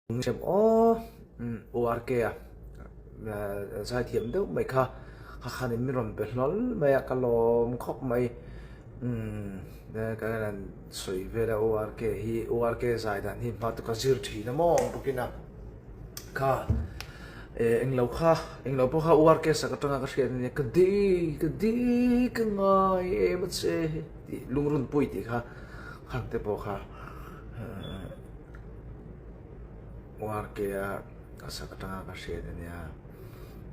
Hrem aw URK a zaithiam deuh mai kha kha khanin min rawn be hlawl mai a ka lawm khawp mai ka han sawi vel a URK hi URK zai dan hi hma chu ka zir thin a maw ang bawkin a kha englo kha englo pawh kha URK sak atanga ka hriat ania ka di ka di ka ngai em a che tih lungrunpui tih kha khang te pawh kha. URK a ka sak atanga ka hriat ania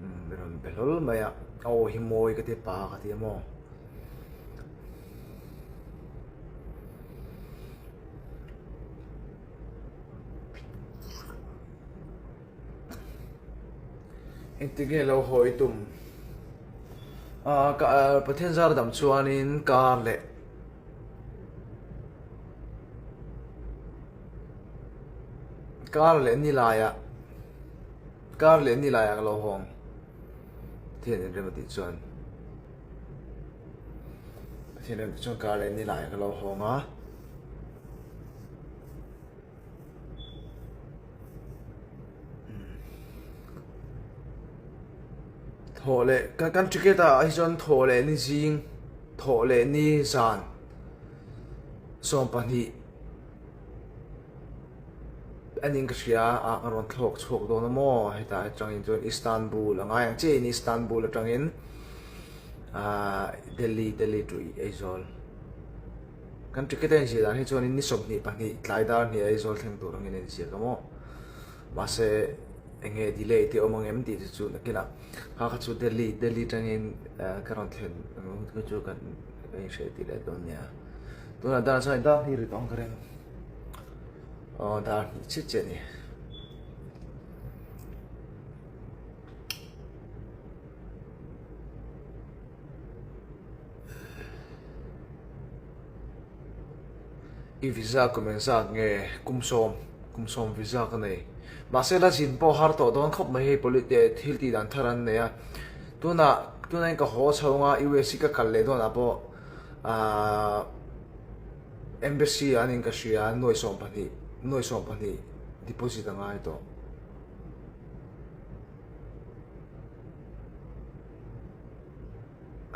umm i rawn be hlawl mai a a aw hi mawi ka ti pa ka ti a maw. Engtik nge lo haw i tum? Ahh ka Pathian zar dam chuanin kar leh. Kar leh ni laiah kar leh ni laiah ka lo hawng Pathian in rem a tih chuan Pathian rem tih chuan kar leh ni laiah ka lo hawng a. Thawh leh kan kan ticket ah hi chuan thawh leh ni zing thawh leh ni zan 20 a ning ka hria a ka rawn thlawk chhuak dawn a maw hetah atangin chuan Istanbul a ngai ang chiah in Istanbul atangin ahh Delhi Delhi to Aizawl. Kan ticket a inziah dan hi chuanin ni 22 tlai dar hnih Aizawl thleng tur angin a inziak a maw? Mahse eng nge delay te awm ang em tih te chu nakinah kha kha chu Delhi Delhi tangin ka rawn thlen ang chu kan inhriat tih leh dawn nia. Tunah dar chuan dar hnih ri tawh ang ka ring. Aw dar hnih chiah chiah a ni. I visa kum engzat nge kum sawm visa ka nei mahse la zin pawh har tawh dawn khawp mai hei pawlite thil tih dan thar an nei a tunah tunah hian ka haw chho anga US hi ka kal leh dawnah pawh ahh embassy ah an in ka hria a nuai 12 nuai 12 deposit a ngai tawh.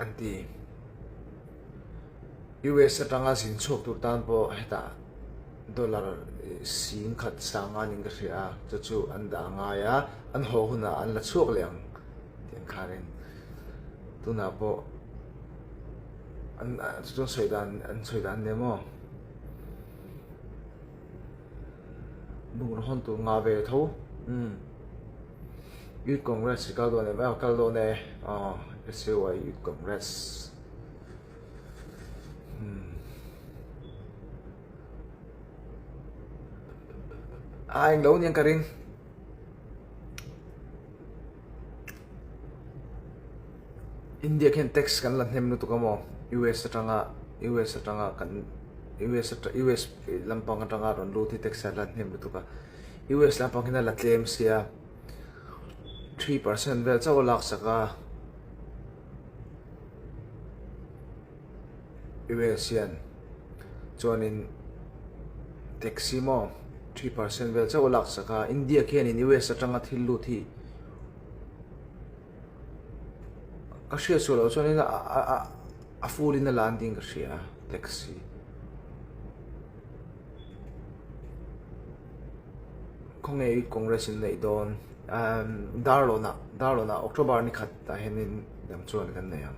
An ti. US atanga zin chhuak tur tan pawh hetah dollar 10,000 sanga niin ka hria a, chu chu an dah ngai a, an haw hunah an la chhuak leh ang tih an kharin. Tunah pawh an chu chuan sawi dan an sawi dan nia maw. Bungraw hawn tur ngah ve tho umm Youth Congress i kal dawn em? Aw kal dawn e aw SUI Youth Congress umm a englo aniang ka ring. India khian tax kan la hnem lutuk a maw US atanga US atanga kan US US lampang atanga rawn lut hi tax a la hnem lutuk a US lampang hian a la tlem sia 3% vel chauh a lak sak a US hian chuanin tax hi maw 3% vel chauh a lak sak a India khianin US atanga thil lut hi. Ka hriat sual loh chuanin a full in a la an tiin ka hria a taxi. Khawnge i congress in neih dawn Darlawnah Darlawnah October ni khat ah hianin dam chuan kan nei ang.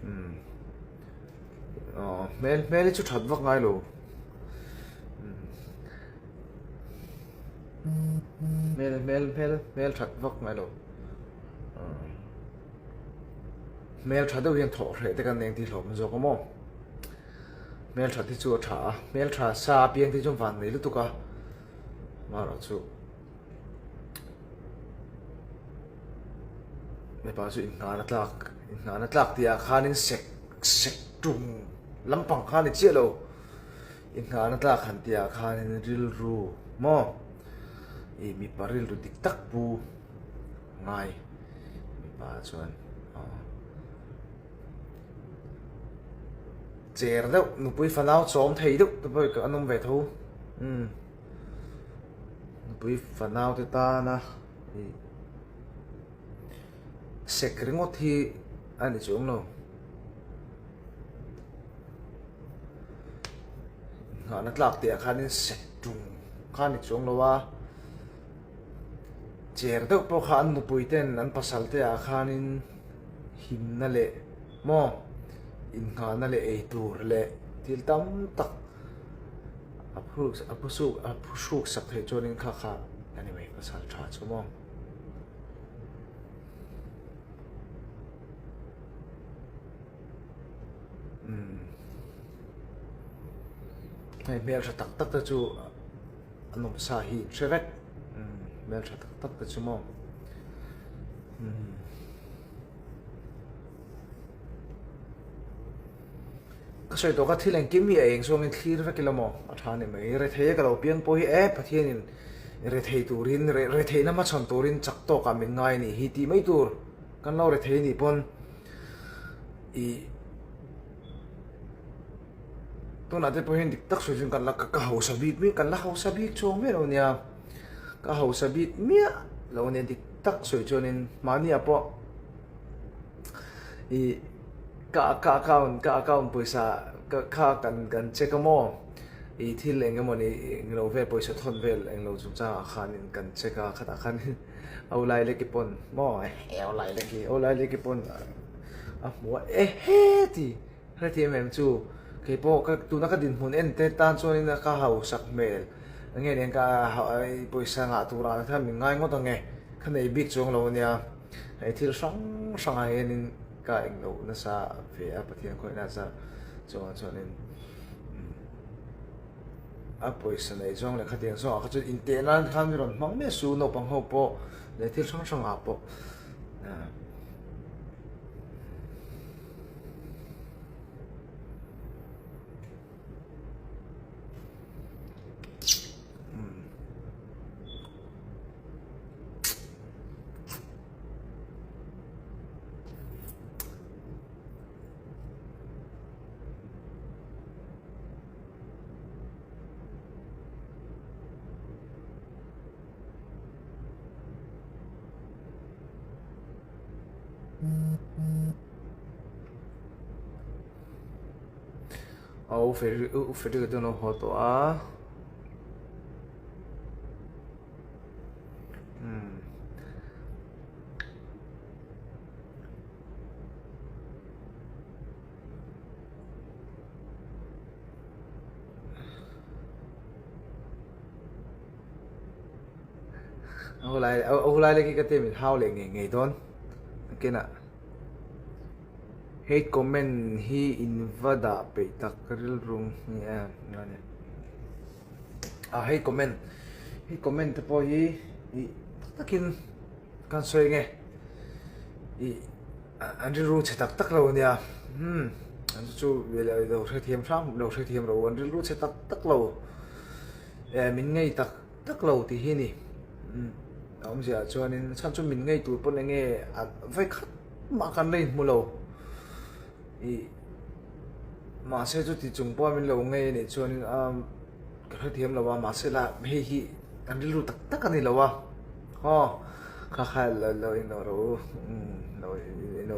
Umm aw hmel hmel hi chu that vak ngai lo hmel hmel hmel hmel that vak ngai lo hmel tha deuh hian thawh hreh te kan eng tih hlawm zawk a maw hmel that hi chu a tha a hmel tha sa apiang te chu van nei lutuk a amaherawhchu. Mipa chu inhnana tlak inhnana tlak tih ah khanin sek sek tum lampang kha ni chiah lo inhnana tlak han tih ah khanin rilru maw ih mipa rilru dik tak pu ngai mipa chuan aw. Cher deuh, nupui fanau chawm thei deuh te pawh an awm ve tho. Umm nupui fanau te tana ih sek ringawt hi a ni chuang lo. Nghahna tlak tih ah khanin sek tung kha a ni chuang lo a, cher deuh pawh kha an nupui ten an pasal te ah khanin himna leh maw innghahna leh ei tur leh thil tam tak a phu a phu suk a phu hruk sak theih chuanin kha kha a ni mai pasal tha chu maw. Umm hei hmeltha tak tak te chu a nawmsa hi in hre vek umm hmeltha tak tak te chu maw umm. Ka sawi tawh kha thil engkim hi a eng zawngin thlir vek ila maw? A tha ni mai. Rethei a ka lo piang pawh hi e Pathianin rethei turin retheihna hmachhawn turin chak tawkah min ngai a nih hi tih mai tur kan lo rethei anih pawn ih tunah te pawh hian dik tak sawi chuan kan la ka hausa bik miah kan la hausa bik chuang miah lo nia ka hausa bik miah lo ania dik tak sawi chuanin mahniah pawh. Ih ka ka account ka account pawisa ka kha kan kan check a maw ih thil eng emawni englo vel pawisa thawn vel englo chungchangah khanin kan check a khatah khanin aulai leki pawn maw aulai leki aulai leki pawn a hmu a ehe ti hrethiam em chu keipawh ka tuna ka dinhmun en te tan chuanin ka hausak hmel enge nen ka pawisa ngah turah khan min ngai ngawt ang e ka nei bik chuang lo ania. Hei thil hrang hrangah hianin ka englo nasa ve a Pathian khawihna zar chungah chuanin a pawisa neih zawng leh khatiang zawngah kha chuan inteh nan khan mi rawn hmang miah su naupang ho pawh leh thil hrang hrangah pawh. A u Frederick-a chu an lo haw tawh a. Aulai lek hi ka team in hau leh ngei ngei dawn nakinah hate comment hi in va dah peih tak rilru nge a ni. Ah hei comment hei comment te pawh hi ih tak takin kan sawi nge ih an rilru chhe tak tak lo ania umm an chu lo hrethiam hram lo hrethiam ro an rilru chhe tak tak lo eh min ngei tak tak lo tih hi a ni umm a awmzia ah chuanin chhan chu min ngei tur pawn enge a vekhat mah kan la inhmu lo. Ih mahse chuti chung pawh min lo ngei anih chuanin a ka hrethiam lo a mahse la hei hi an rilru tak tak a ni lo a aw kha kha lo lo inlo rawh u umm lo lo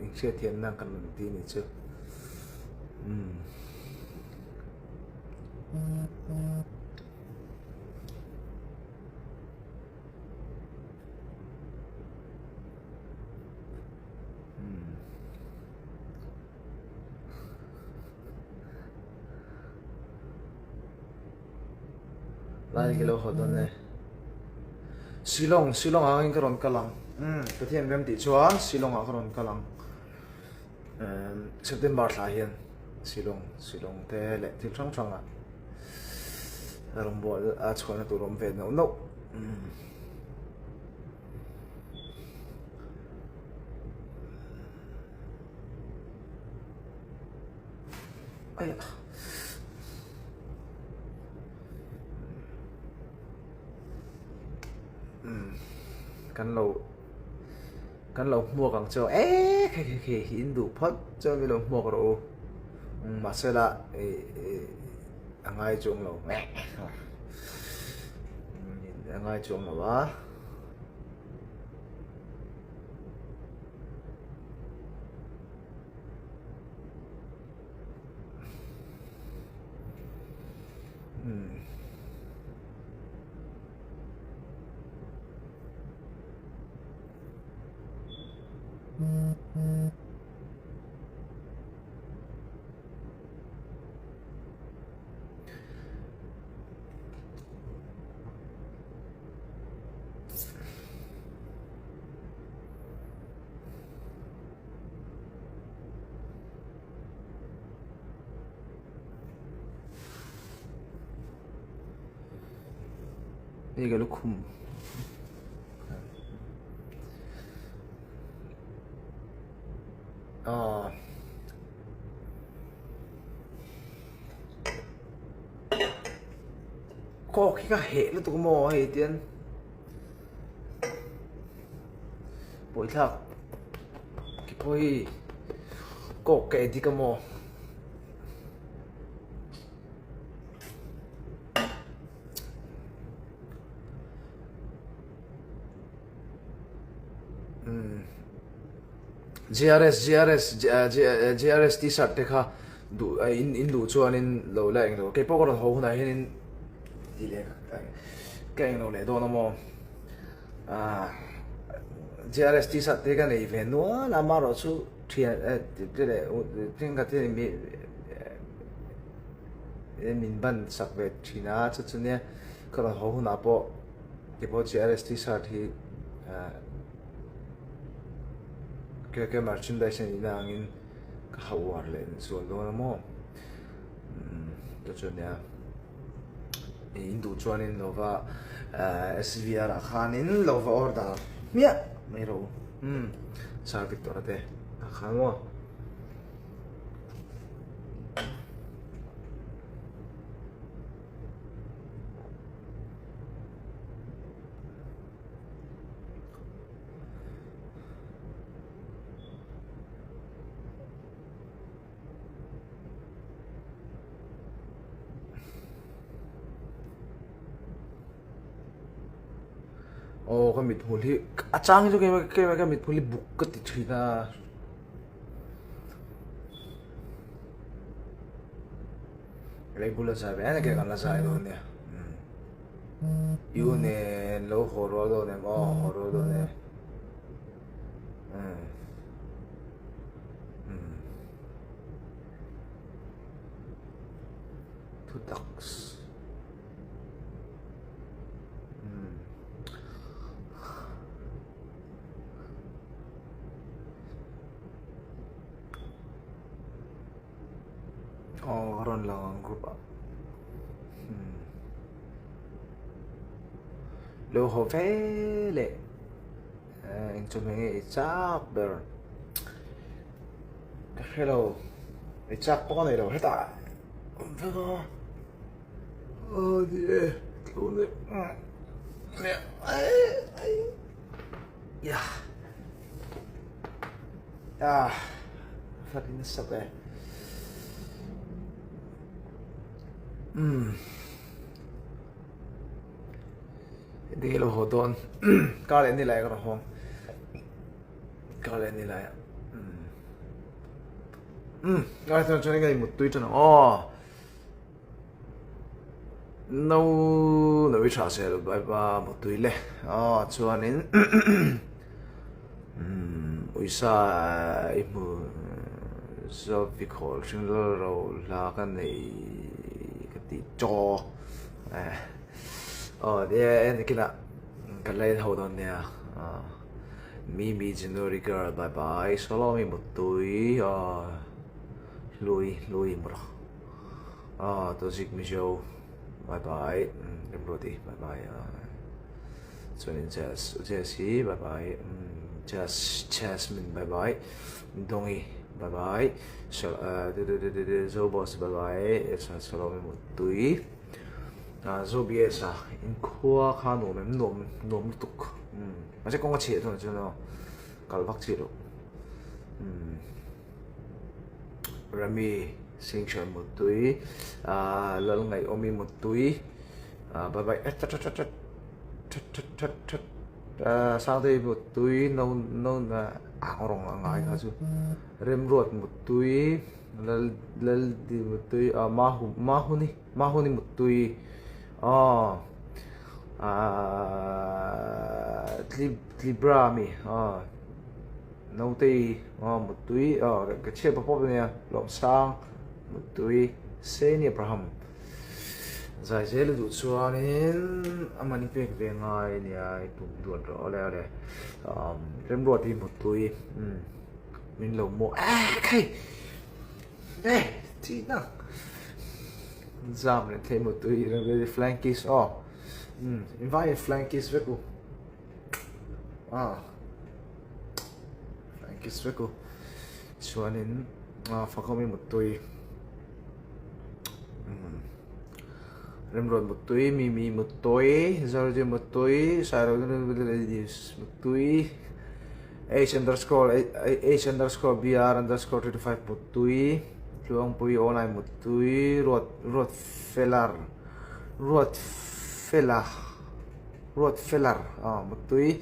inhriatthiam nan kan rawn ti anih chu umm. Lai hi lo haw dawn e. Shillong, Shillong ah angin ka rawn kal ang. Umm, Pathian rem tih chuan Shillong ah ka rawn kal ang. Emm, September thla hian Shillong, Shillong te leh thil hrang hrang ah rawngbâwl a chhuahna tur awm ve nauh nauh. Umm. Kan lo kan lo hmuak ang chu e khi khi khi in duh phawt chuan min lo hmuak rawh u. Mahsela a ngai chuang lo a ngai chuang lo a. Hei ka lukhum aw kawk hi ka heh lutuk maw hei tian pawithlak ki pawh hi kawk ka edit a maw. GRS GRS GRS t-shirt te kha duh in in duh chuanin lo la englo keipawh ka rawn haw hunah hianin tih leh ka englo leh dawn a maw ah GRS t-shirt te ka nei ve nual a amaherawhchu thian te leh thenkhat hian mi min ban sak ve thin a chu chu nia ka rawn haw hunah pawh keipawh GRS t-shirt hi ah ke ke merchandise a nihna angin ka ha uar leh zual dawn a maw umm chu chu nia in duh chuanin lo va SVR ah khanin lo va order hmiah mai rawh u umm Sir Victor a te ah khan maw. Aw ka mithmul hi a chang hi chu keimah keimah ka mithmul hi buk ka ti thin a. Lei bula zai ve eng kan la zai dawn nia U nen lo haw rual dawn em aw haw rual dawn e Thutak Aw ka rawn lang ang group ah umm lo haw ve leh eh eng chawhmeh nge i chak ber ka hre lo i chak pawh ka nei lo hetah awm vek a aw ni e tlo leh ya. Ah, fat in nasa ve. Umm. Ding lo haw dawn. Kar leh nilai ka rawn hawng. Kar leh nilai ah. Umm. Umm, ngai chuan chuan ngai mut tui tan ang aw. No no i tha sel bai ba mut tui le. Aw chuanin umm uisa i hmu zawk i khawl hring lal ro hla ka nei ka ti chaw eh aw nia e nikinah ka la en ho dawn nia aw Mimi January girl bye bye Solomi mut tui aw hlui hlui mu rawh. Ah Tozik Mizo bye bye Remruati bye bye chuanin Jazz Jazz hi bye bye Jazz Jasmine bye bye Dongi bye bye Zobos bye bye Salome Muttui Zobies a inkhua kha nuam em nuam nuam lutuk mahse kawng a chhiah chuan chuan aw kal vak chi loh Remi. Singshal Muttui, Lalngaihawmi Muttui, bye bye that that that that that that Sangtei Muttui, no no ang rawng a ngai kha chu Remruat Muttui, Lal Laldi Muttui, Mahu Mahuni Mahuni Muttui aw Tlibra ami aw. Nautei aw Muttui aw ka chhiat pawp pawp ania Lawmsang Muttui Seni Abraham zai zel a duh chuanin a mani pek ve ngai ania i pum duat rawh awle awle umm Remruati Muttui umm min lo maw eh khai eh chi na zam leh thei Muttui Flankies aw umm invai Flankies vek u. Ah kiss vek u chuanin ah fakawm i muttui remruat muttui mimi muttui zardi muttui muttui h underscore h underscore br underscore 35 muttui tluangpui online muttui ruat ruat felar ruat fela. Ruat Feller Muttui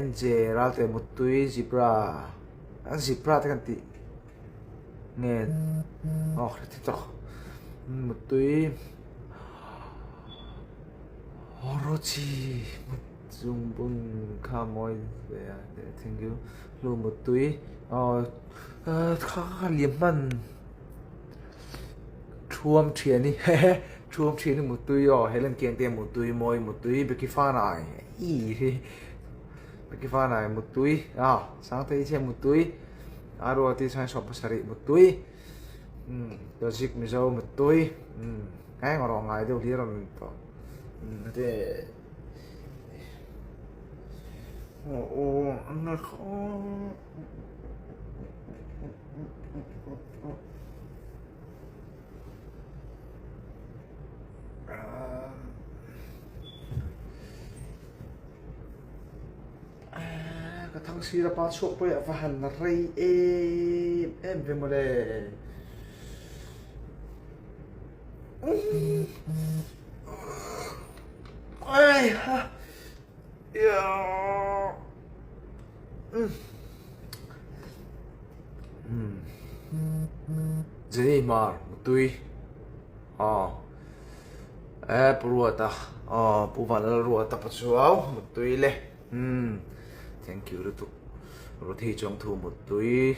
NJ Ralte Muttui Zebra an zebra te kan tih nge aw hre thei tawk Muttui Orochi Zungbun kha mawi ve a thank you Hlu Muttui aw kha kha liam hman. Thuam thiani hehe thuam thiani muttui aw Helen Kiangte muttui mawi muttui Becky Fanai ih hi Becky Fanai muttui a Sangtei chiah muttui Aruati Saisawm pasarih muttui umm Logic Mizo muttui umm eng erawh ngai deuh hlir a rawn tawh umm te aw aw an la khaw. Ka thang sir a pa chhuak pawh hi a va han rei em em ve mawle. Ai ha. Jenny Hmar Mutui aw e Pu Ruata aw Pu Vanlalruata Pachuau Mutui le umm thank you lutuk Ruthi Chawngthu Mutui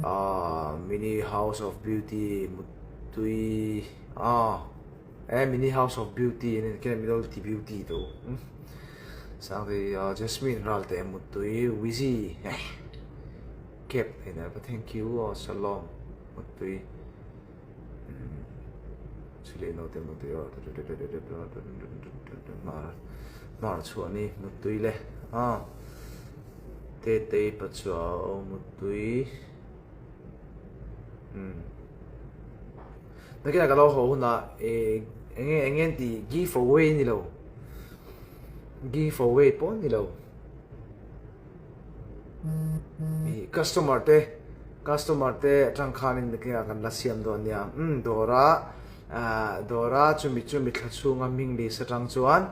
aw Mini House of Beauty Mutui aw. Eh mini house of beauty an in ken middle ti beauty to sangte jasmine ral te muttui wizzy eh cap in a thank you aw shalom muttui chule no te muttui aw mar mar chuani muttui le a te te pachua aw muttui um Nakinah ka lo haw hunah eng enge enge an tih give away a ni lo give away pawh a ni lo ih customer te customer te atang khanin nakinah kan la siam dawn nia umm dawra ah dawra chumi chumi thla chhunga hming list atang chuan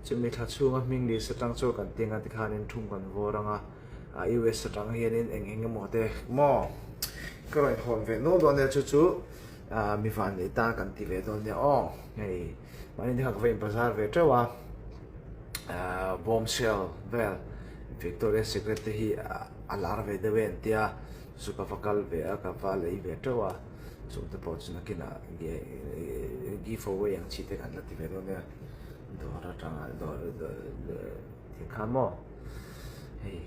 chumi thla chhunga hming list atang chuan kan ti anga tikhanin thum kan vawr anga. a US atang hianin eng eng emaw te maw ka rawn hawn ve nual dawn nia chu chu ah mi van nei ta kan ti ve dawn nia aw hei mahni te kha ka va in bazar ve teuh a ah bombshell vel Victoria Secret te hi a lar ve deuh e an tia chu ka va kal ve a ka va lei ve teuh a chung te pawh chu nakinah give away ang chi te kan la ti ve dawn nia dawr atanga dawr thil kha maw. Hei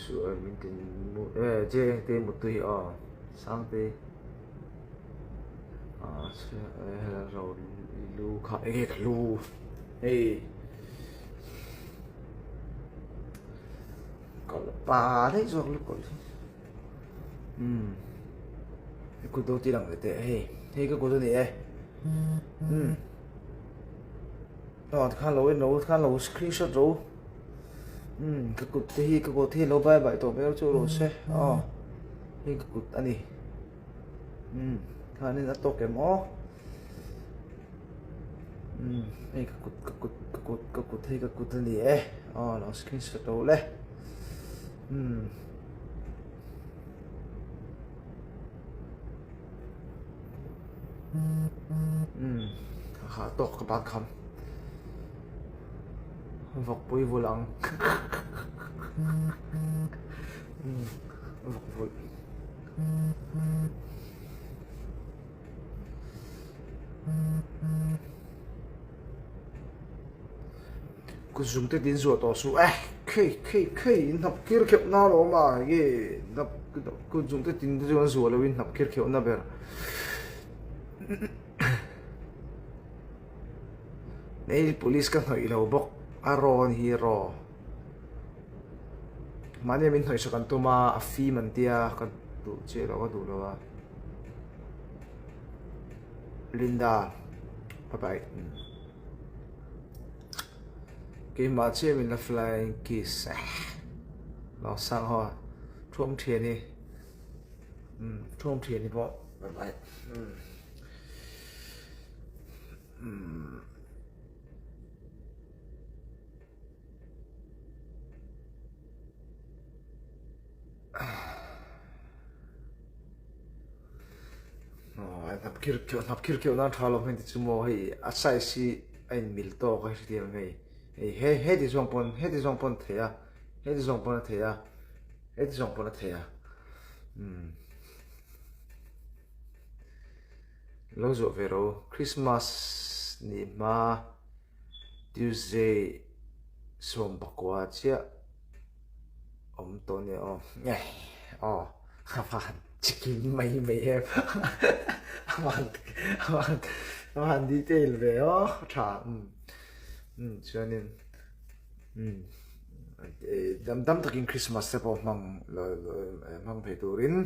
sual min tin mu eh che eng te mutui aw sang te ah ro lu kha enge ka lu hei kawlh pa daih zawk lu kawlh hi. Umm i kut do ti lang ve teh hei hei ka kut a ni e umm. Aw tikhan lo en ro tikhan lo screenshot ro umm ka kut te hi ka kut hi lo bai bai tawh mai chu rawh se aw hei ka kut a ni umm khanin a tawk em aw umm hei ka kut ka kut ka kut ka kut hei ka kut a ni e aw lo screenshot ro le umm. Umm ka hah tawk ka ban kham vawk pui vul ang umm vawk vul kut zum te tin zuah tawh suh eh khei khei khei in hnap khir kheuh na alawm a nge hnap kut zum te tin te chu an zuah loin hnap khir kheuh na ber Nail polish ka hnawih lo bawk a raw ni hi raw mahni min hnawih sak an tum a a fim an tia ka duh chiah lo ka duh lo a Linda bye bye keimah chiah min la flying kiss lo sang ho a thuam thian hi. Umm thawm thian hi pawh umm umm aw hnap khir kheuh hnap khir kheuh nan tha lo hmel te chu maw hei a size hi a in mil tawk a hetiang hei hei he heti zawng pawn heti zawng pawn a theih a heti zawng pawn a theih a. Heti zawng pawn a thei a umm lo zawh ve ro Christmas ni hma Tuesday 19 chiah awm tawh nia aw nge aw a van chikim mai mai em a van a van a van detail ve aw tha umm umm chuanin. Umm dam dam takin Christmas te pawh hmang hmang thei turin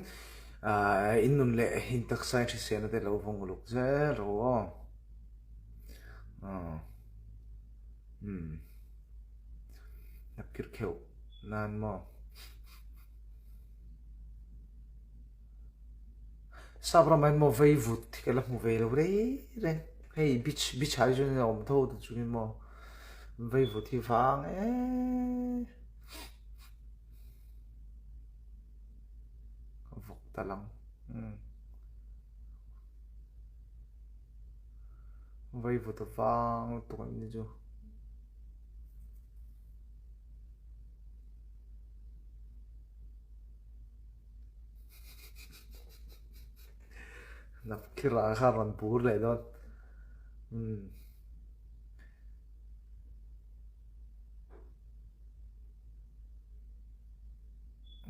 ahh in nun leh in taksa in hriselna te lo vawng uluk zel rawh aw aw umm hnap khir kheuh nan maw sap ramah hian maw vei vut hi ka la hmu ve lo reng reng hei beach beach ah hi chuan a awm tho ta chungin maw vei vut hi vang eee ka vawk ta lang umm vei vut a vang lutuk ang ni chu. Nap khir ah khan rawn bur leh dawn umm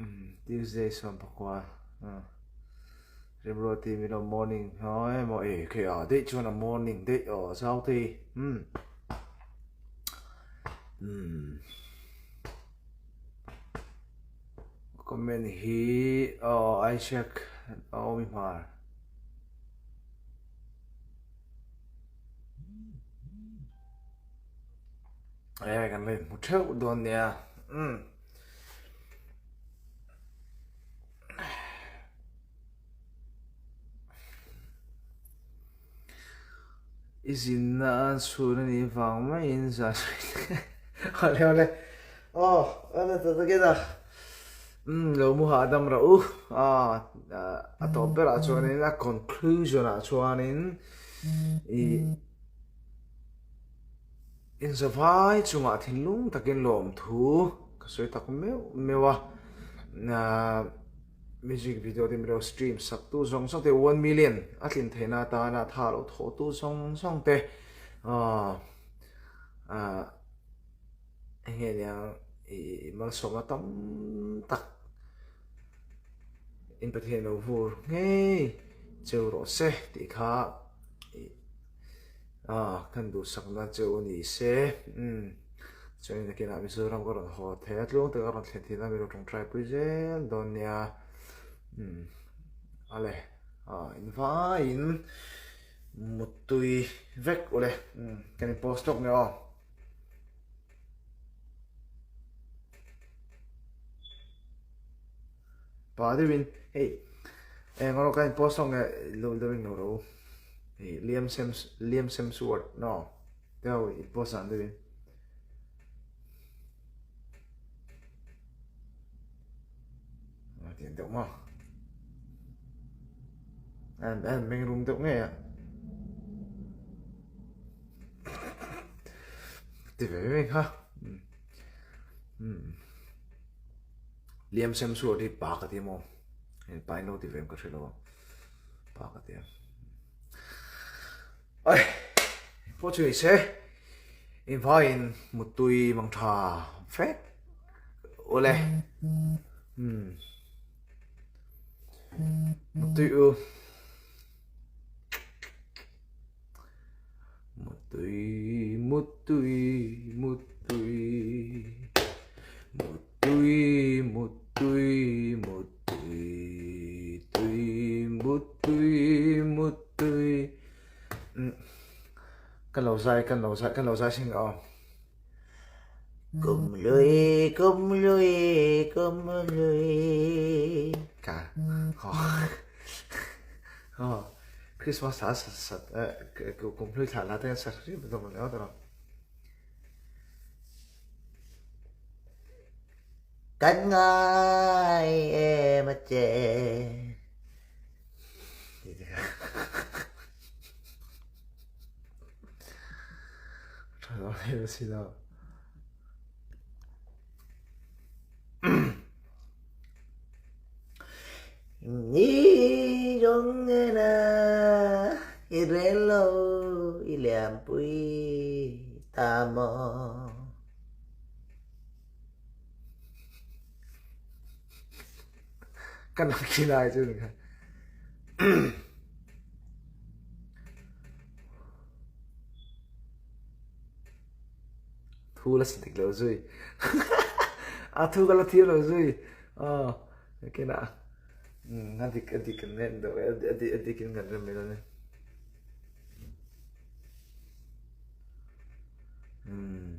umm Tuesday 19 umm Remruati min lo morning haw emaw eh khi ah daih chuan a morning daih aw zau te umm umm. Comment hi aw Isaac a awm i hmar. E kan la inhmu theuh dawn nia umm. I zinna a chhun a nih vang maiin zan Awle awle aw a ta takin a umm lo mu hahdam rah u a tawp berah chuanin a conclusion ah chuanin i inzavai chungah thinlung takin lawmthu ka sawi tak meuh meuh a. Music video te milo stream sak tu zawng zawng te 1 million a tlin theihna atana tha lo thawh tu zawng zawng te ahh ahh enge niang ih malsawmna tam tak in Pathian lo vur ngei cheu rawh se tih kha ih ah kan duhsakna cheu a ni se umm chuan nakinah Mizoram ka rawn haw thei a tluang taka rawn thlen theihna milo tawngtai pui zel dawn nia umm ale ah in vaiin. Muttui vek ule kan in post lawk nge aw. Pa deuhin hei eng erawh kan in post lawk nge lo deuhin lo ro hei Liam Sem Liam Hemsworth no deuh in post dan deuhin. Tiang deuh maw an an meng rum deuh ngei a ti ve mai kha Liam sem suar hi pa ka ti maw pa in lo ti ve ka hre lo pa ka ti Oi pawh chu ni se invaiin muttui mang tha vek ule umm muttui u muttui muttui muttui muttui muttui muttui tui muttui muttui. Kan lo zai kan lo zai kan lo zai sin aw. Kum lui kum lui kum lui. Ka ho Christmas thla sat sat kum hlui thla la te sat ri dong le aw. Kan ngai em a che. Ni zawng nena i rel lo i liampui ta maw. Kan rak thi lai cu Thu la si tik lo zui. A thu ka la thiam lo zui. Oh, kena. A dik a dik kan rem do a dik a dik in kan rem mai lo ni. Hmm.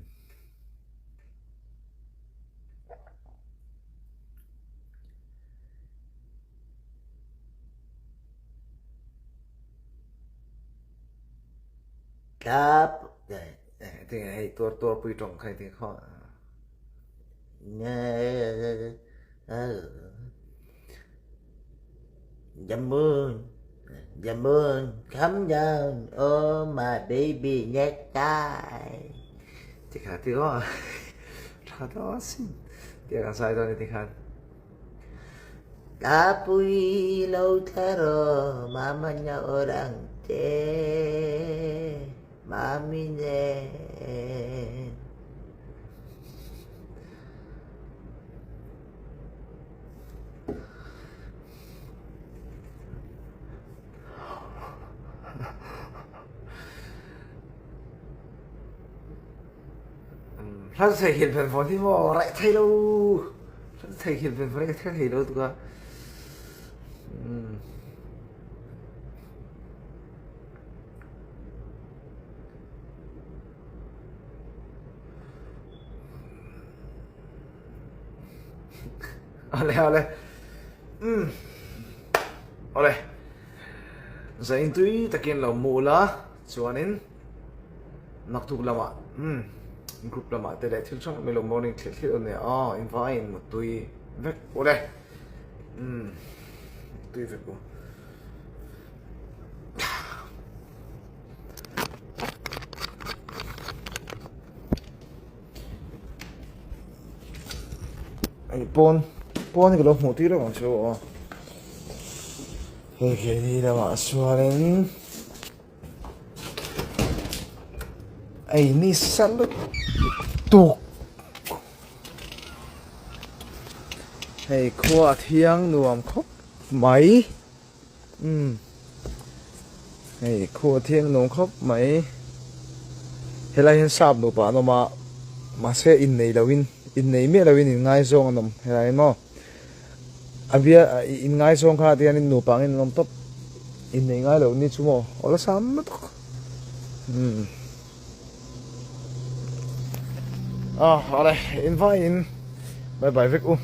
Tlap Tinge hei tuar tuar pui tawng kha tinge khaw. Jamun Jamun come down oh my baby necktie. Tikha ti ko. Tha to sin. Tia kan sai dawn ni tikhan. Tapui lo tharo mama nya orang te mami ne. Hlan thei hin fen fawn hi maw raih thei lo. Hlan thei hin fen fawn hi ka thei lo tuk a. Awle awle. Awle. Zain tui takin lo mu la chuanin naktuk lamah umm group lamah te leh thil hrang hrang lo morning thil thil awm nia aw invaiin muttui vek awle umm muttui vek u. Hei pawn pawn hi ka lo hmuh tir ang chu aw hei keini lamah chuanin ei ni sa lutuk hei khua a thiang nuam khawp mai umm hei khua a thiang nuam khawp mai helai hian sap nupa an awm a mahse innei loin innei miah loin inngaizawng an awm helai hi maw. A bia in ngaizawng kha tihianin nupa angin an awm tawp. Innei ngai lo ni chu maw awlsam lutuk umm ah awle in vaiin bye bye vek u.